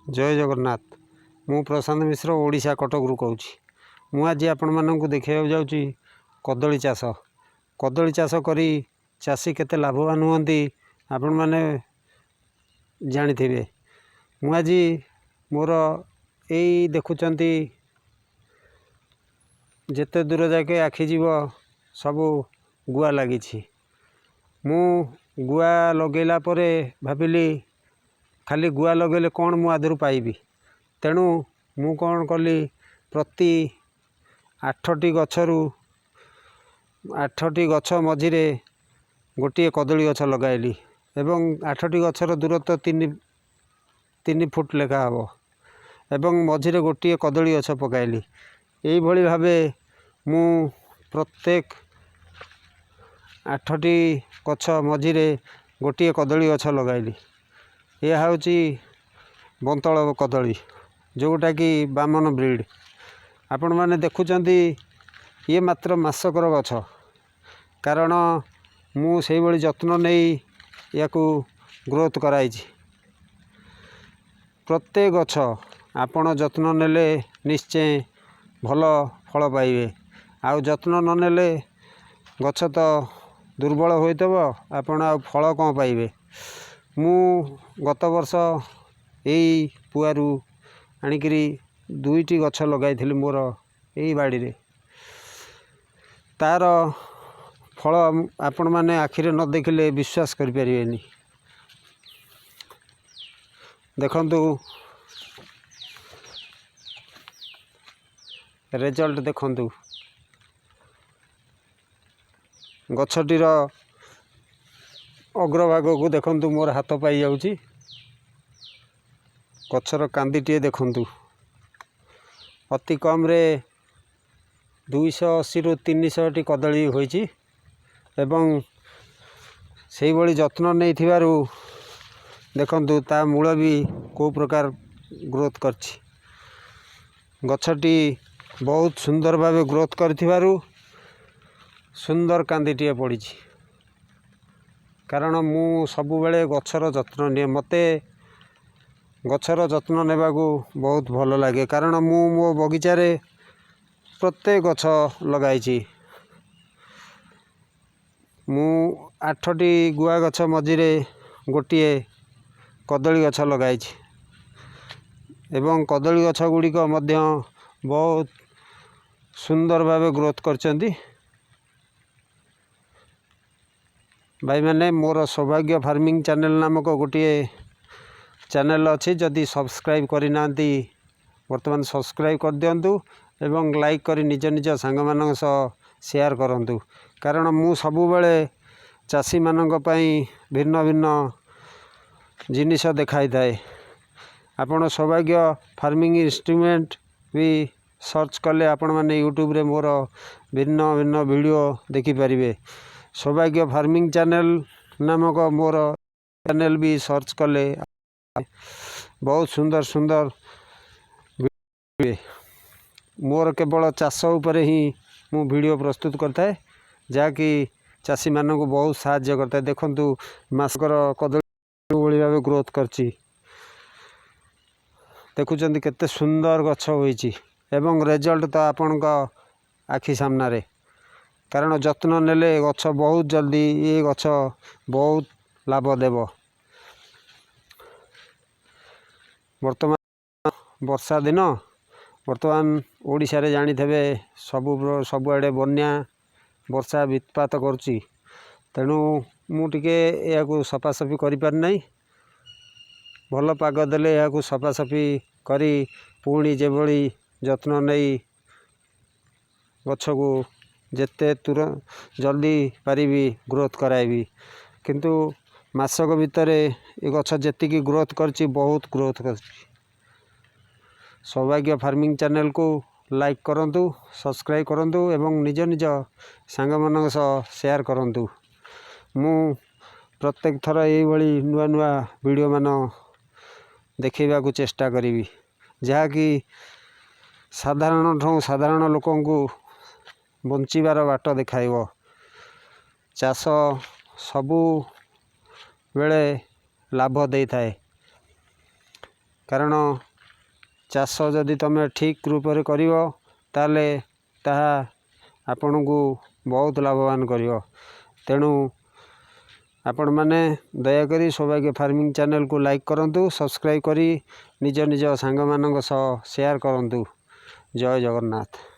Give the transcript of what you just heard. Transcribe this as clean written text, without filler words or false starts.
ଜୟ ଜଗନ୍ନାଥ। ମୁଁ ପ୍ରଶାନ୍ତ ମିଶ୍ର, ଓଡ଼ିଶା କଟକରୁ କହୁଛି। ମୁଁ ଆଜି ଆପଣମାନଙ୍କୁ ଦେଖାଇବାକୁ ଯାଉଛି କଦଳୀ ଚାଷ। କଦଳୀ ଚାଷ କରି ଚାଷୀ କେତେ ଲାଭବାନ ହୁଅନ୍ତି, ଆପଣମାନେ ଜାଣିଥିବେ। ମୁଁ ଆଜି ମୋର ଏଇ ଦେଖୁଛନ୍ତି, ଯେତେ ଦୂର ଯାକେ ଆଖି ଯିବ ସବୁ ଗୁଆ ଲାଗିଛି। ମୁଁ ଗୁଆ ଲଗାଇଲା ପରେ ଭାବିଲି, ଖାଲି ଗୁଆ ଲଗାଇଲେ କ'ଣ ମୁଁ ଆ ଦେହରୁ ପାଇବି? ତେଣୁ ମୁଁ କ'ଣ କଲି, ପ୍ରତି 8ଟି ଗଛରୁ 8ଟି ଗଛ ମଝିରେ ଗୋଟିଏ କଦଳୀ ଗଛ ଲଗାଇଲି ଏବଂ 8ଟି ଗଛର ଦୂରତ୍ୱ 3 3 ଫୁଟ ଲେଖା ହେବ ଏବଂ ମଝିରେ ଗୋଟିଏ କଦଳୀ ଗଛ ପକାଇଲି। ଏଇଭଳି ଭାବେ ମୁଁ ପ୍ରତ୍ୟେକ 8ଟି ଗଛ ମଝିରେ ଗୋଟିଏ କଦଳୀ ଗଛ ଲଗାଇଲି। ଏହା ହେଉଛି ବନ୍ତଳ କଦଳୀ, ଯେଉଁଟାକି ବାମନ ବ୍ରିଡ଼। ଆପଣମାନେ ଦେଖୁଛନ୍ତି, ଇଏ ମାତ୍ର ମାସକର ଗଛ, କାରଣ ମୁଁ ସେଇଭଳି ଯତ୍ନ ନେଇ ୟାକୁ ଗ୍ରୋଥ୍ କରାଇଛି। ପ୍ରତ୍ୟେକ ଗଛ ଆପଣ ଯତ୍ନ ନେଲେ ନିଶ୍ଚୟ ଭଲ ଫଳ ପାଇବେ, ଆଉ ଯତ୍ନ ନ ନେଲେ ଗଛ ତ ଦୁର୍ବଳ ହୋଇଥିବ, ଆପଣ ଆଉ ଫଳ କ'ଣ ପାଇବେ? ମୁଁ ଗତ ବର୍ଷ ଏଇ ପୁଆରୁ ଆଣିକିରି 2ଟି ଗଛ ଲଗାଇଥିଲି ମୋର ଏଇ ବାଡ଼ିରେ। ତା'ର ଫଳ ଆପଣମାନେ ଆଖିରେ ନ ଦେଖିଲେ ବିଶ୍ୱାସ କରିପାରିବେନି। ଦେଖନ୍ତୁ ରେଜଲ୍ଟ, ଦେଖନ୍ତୁ ଗଛଟିର ଅଗ୍ରଭାଗକୁ ଦେଖନ୍ତୁ, ମୋର ହାତ ପାଇଯାଉଛି। ଗଛର କାନ୍ଦିଟିଏ ଦେଖନ୍ତୁ। ଅତି କମ୍ରେ 280ରୁ 300ଟି କଦଳୀ ହୋଇଛି ଏବଂ ସେଇଭଳି ଯତ୍ନ ନେଇଥିବାରୁ ଦେଖନ୍ତୁ ତା ମୂଳ ବି କେଉଁ ପ୍ରକାର ଗ୍ରୋଥ୍ କରିଛି। ଗଛଟି ବହୁତ ସୁନ୍ଦର ଭାବେ ଗ୍ରୋଥ୍ କରିଥିବାରୁ ସୁନ୍ଦର କାନ୍ଦିଟିଏ ପଡ଼ିଛି, କାରଣ ମୁଁ ସବୁବେଳେ ଗଛର ଯତ୍ନ ନିଏ। ମୋତେ ଗଛର ଯତ୍ନ ନେବାକୁ ବହୁତ ଭଲ ଲାଗେ, କାରଣ ମୁଁ ମୋ ବଗିଚାରେ ପ୍ରତ୍ୟେକ ଗଛ ଲଗାଇଛି। ମୁଁ 8ଟି ଗୁଆ ଗଛ ମଝିରେ ଗୋଟିଏ କଦଳୀ ଗଛ ଲଗାଇଛି ଏବଂ କଦଳୀ ଗଛ ଗୁଡ଼ିକ ମଧ୍ୟ ବହୁତ ସୁନ୍ଦର ଭାବେ ଗ୍ରୋଥ୍ କରିଛନ୍ତି। ଭାଇମାନେ, ମୋର ସୌଭାଗ୍ୟ ଫାର୍ମିଂ ଚ୍ୟାନେଲ୍ ନାମକ ଗୋଟିଏ ଚ୍ୟାନେଲ୍ ଅଛି। ଯଦି ସବସ୍କ୍ରାଇବ୍ କରିନାହାନ୍ତି, ବର୍ତ୍ତମାନ ସବସ୍କ୍ରାଇବ୍ କରିଦିଅନ୍ତୁ ଏବଂ ଲାଇକ୍ କରି ନିଜ ନିଜ ସାଙ୍ଗମାନଙ୍କ ସହ ସେୟାର କରନ୍ତୁ, କାରଣ ମୁଁ ସବୁବେଳେ ଚାଷୀମାନଙ୍କ ପାଇଁ ଭିନ୍ନ ଭିନ୍ନ ଜିନିଷ ଦେଖାଇଥାଏ। ଆପଣ ସୌଭାଗ୍ୟ ଫାର୍ମିଂ ଇନଷ୍ଟ୍ରୁମେଣ୍ଟ ବି ସର୍ଚ୍ଚ କଲେ ଆପଣମାନେ ୟୁଟ୍ୟୁବରେ ମୋର ଭିନ୍ନ ଭିନ୍ନ ଭିଡ଼ିଓ ଦେଖିପାରିବେ। ସୌଭାଗ୍ୟ ଫାର୍ମିଂ ଚ୍ୟାନେଲ୍ ନାମକ ମୋର ଚ୍ୟାନେଲ୍ ବି ସର୍ଚ୍ଚ କଲେ ବହୁତ ସୁନ୍ଦର ସୁନ୍ଦର। ମୋର କେବଳ ଚାଷ ଉପରେ ହିଁ ମୁଁ ଭିଡ଼ିଓ ପ୍ରସ୍ତୁତ କରିଥାଏ, ଯାହାକି ଚାଷୀମାନଙ୍କୁ ବହୁତ ସାହାଯ୍ୟ କରିଥାଏ। ଦେଖନ୍ତୁ, ମାସକର କଦଳୀ ଭଳି ଭାବେ ଗ୍ରୋଥ୍ କରିଛି। ଦେଖୁଛନ୍ତି କେତେ ସୁନ୍ଦର ଗଛ ହୋଇଛି ଏବଂ ରେଜଲ୍ଟ ତ ଆପଣଙ୍କ ଆଖି ସାମ୍ନାରେ, କାରଣ ଯତ୍ନ ନେଲେ ଗଛ ବହୁତ ଜଲ୍ଦି, ଏ ଗଛ ବହୁତ ଲାଭ ଦେବ। ବର୍ତ୍ତମାନ ବର୍ଷା ଦିନ, ବର୍ତ୍ତମାନ ଓଡ଼ିଶାରେ ଜାଣିଥିବେ ସବୁ ସବୁଆଡ଼େ ବନ୍ୟା ବର୍ଷା ବିତ୍ପାତ କରୁଛି। ତେଣୁ ମୁଁ ଟିକେ ଏହାକୁ ସଫାସଫି କରିପାରୁନାହିଁ। ଭଲ ପାଗ ଦେଲେ ଏହାକୁ ସଫାସଫି କରି ପୁଣି ଯେଭଳି ଯତ୍ନ ନେଇ ଗଛକୁ ଯେତେ ଜଲ୍ଦି ପାରିବି ଗ୍ରୋଥ୍ କରାଇବି। କିନ୍ତୁ ମାସକ ଭିତରେ ଏ ଗଛ ଯେତିକି ଗ୍ରୋଥ୍ କରିଛି, ବହୁତ ଗ୍ରୋଥ୍ କରିଛି। ସୌଭାଗ୍ୟ ଫାର୍ମିଂ ଚ୍ୟାନେଲ୍କୁ ଲାଇକ୍ କରନ୍ତୁ, ସବସ୍କ୍ରାଇବ୍ କରନ୍ତୁ ଏବଂ ନିଜ ନିଜ ସାଙ୍ଗମାନଙ୍କ ସହ ସେୟାର କରନ୍ତୁ। ମୁଁ ପ୍ରତ୍ୟେକ ଥର ଏଇଭଳି ନୂଆ ନୂଆ ଭିଡ଼ିଓ ମାନ ଦେଖାଇବାକୁ ଚେଷ୍ଟା କରିବି, ଯାହାକି ସାଧାରଣଠୁ ସାଧାରଣ ଲୋକଙ୍କୁ ବଞ୍ଚିବାର ବାଟ ଦେଖାଇବ। ଚାଷ ସବୁବେଳେ ଲାଭ ଦେଇଥାଏ। କାରଣ ଚାଷ ଯଦି ତୁମେ ଠିକ୍ ରୂପରେ କରିବ, ତା'ହେଲେ ତାହା ଆପଣଙ୍କୁ ବହୁତ ଲାଭବାନ କରିବ। ତେଣୁ ଆପଣମାନେ ଦୟାକରି ସୌଭାଗ୍ୟ ଫାର୍ମିଂ ଚ୍ୟାନେଲ୍କୁ ଲାଇକ୍ କରନ୍ତୁ, ସବସ୍କ୍ରାଇବ୍ କରି ନିଜ ନିଜ ସାଙ୍ଗମାନଙ୍କ ସହ ସେୟାର କରନ୍ତୁ। ଜୟ ଜଗନ୍ନାଥ।